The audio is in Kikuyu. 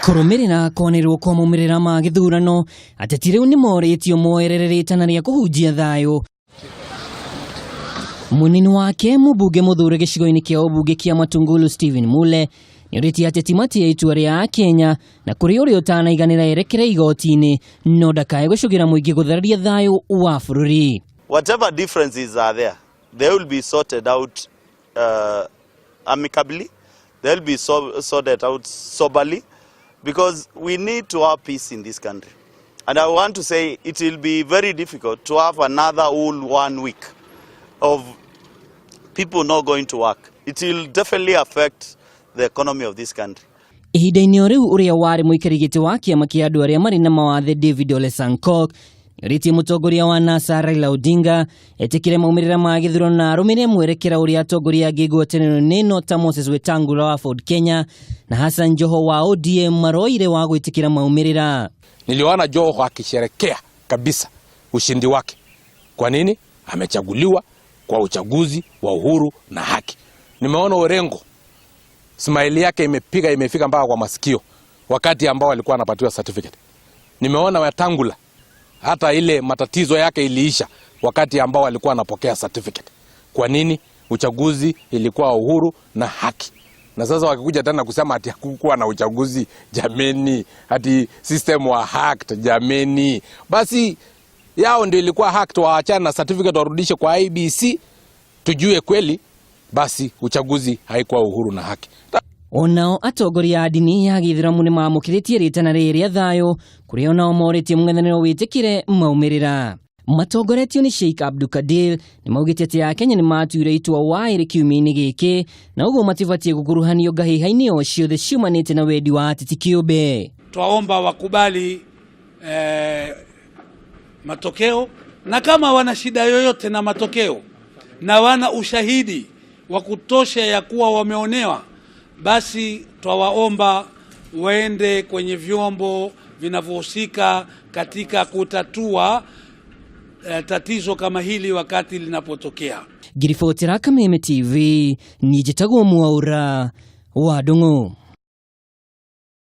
Kũrũmĩrĩra kwanĩrĩrwo kwa maumĩrĩra ma gĩthurano, ateti rĩu nĩ morĩtio moerere rĩtana rĩa kũhunjia thayũ. Mũnini wake mũmbunge mũthure gĩcigo-inĩ kĩa ũmbunge kĩa Matungulu Stephen Mule nĩorĩtie ateti matĩe itua rĩa Akenya na kũrĩ ũrĩa ũtanaiganĩra erekere igoti-inĩ no ndakae gũcũgĩra mũingĩ gũthararia thayũ wa bũrũri. Whatever differences are there, they will be sorted out amicably, they'll be sorted out soberly, because we need to have peace in this country. And I want to say it will be very difficult to have another whole 1 week of people not going to work. It will definitely affect the economy of this country. Ihinda-inĩ o rĩu ũrĩa warĩ mũikari gĩtĩ wa kĩama kĩa andũ arĩa marĩ na mawathe David Ole Sankok nĩorĩtie mũtongoria wa NASA Raila Odinga etĩkĩre maumĩrĩra ma gĩthurano na arũmĩrĩre mwerekera ũrĩa atongoria angĩ ngwatanĩro-inĩ ĩno ta Moses Wetangula wa Ford Kenya na Hassan Joho wa ODM maroire wa gwĩtĩkĩra maumĩrĩra. Niliona Joho akisherekea kabisa ushindi wake. Kwa nini? Amechaguliwa kwa uchaguzi wa uhuru na haki. Nimeona Orengo smile yake imepiga imefika mpaka kwa masikio wakati ambao alikuwa anapatiwa certificate. Nimeona Wetangula hata ile matatizo yake iliisha wakati ambao alikuwa anapokea certificate. Kwa nini? Uchaguzi ilikuwa uhuru na haki. Na sasa wakikuja tena kusema ati hakukuwa na uchaguzi, jameni, ati system wa hacked, jameni. Basi yao ndio ilikuwa hacked, waachane na certificate warudishe kwa IEBC tujue kweli basi uchaguzi haikuwa uhuru na haki. Onao atongoria a ndini ya gĩithĩramu nĩ mamũkĩrĩtie rĩtana rĩrĩ rĩa thayũ kũrĩa onao morĩtie mũng'ethanĩro wĩtĩkĩre maumĩrĩra. Matongoretio nĩ Sheikh Abdul Kadir nĩ maugĩte atĩ Akenya nĩ matuire itua waĩrĩ kiumia-inĩ gĩkĩ na ũguo matibatiĩ gũkuruhanio ngahĩha-inĩ o ciothe ciumanĩte na wendi wa ateti kĩũmbe. Twaomba wakubali matokeo, na kama wana shida yoyote na matokeo na wana ushahidi wa kutosha ya kuwa wameonewa, basi twawaomba waende kwenye vyombo vinavyohusika katika kutatua tatizo kama hili wakati linapotokea. Ngiribotera Kameme TV, niĩ njĩtagwo Mwaũra wa Ndung'u.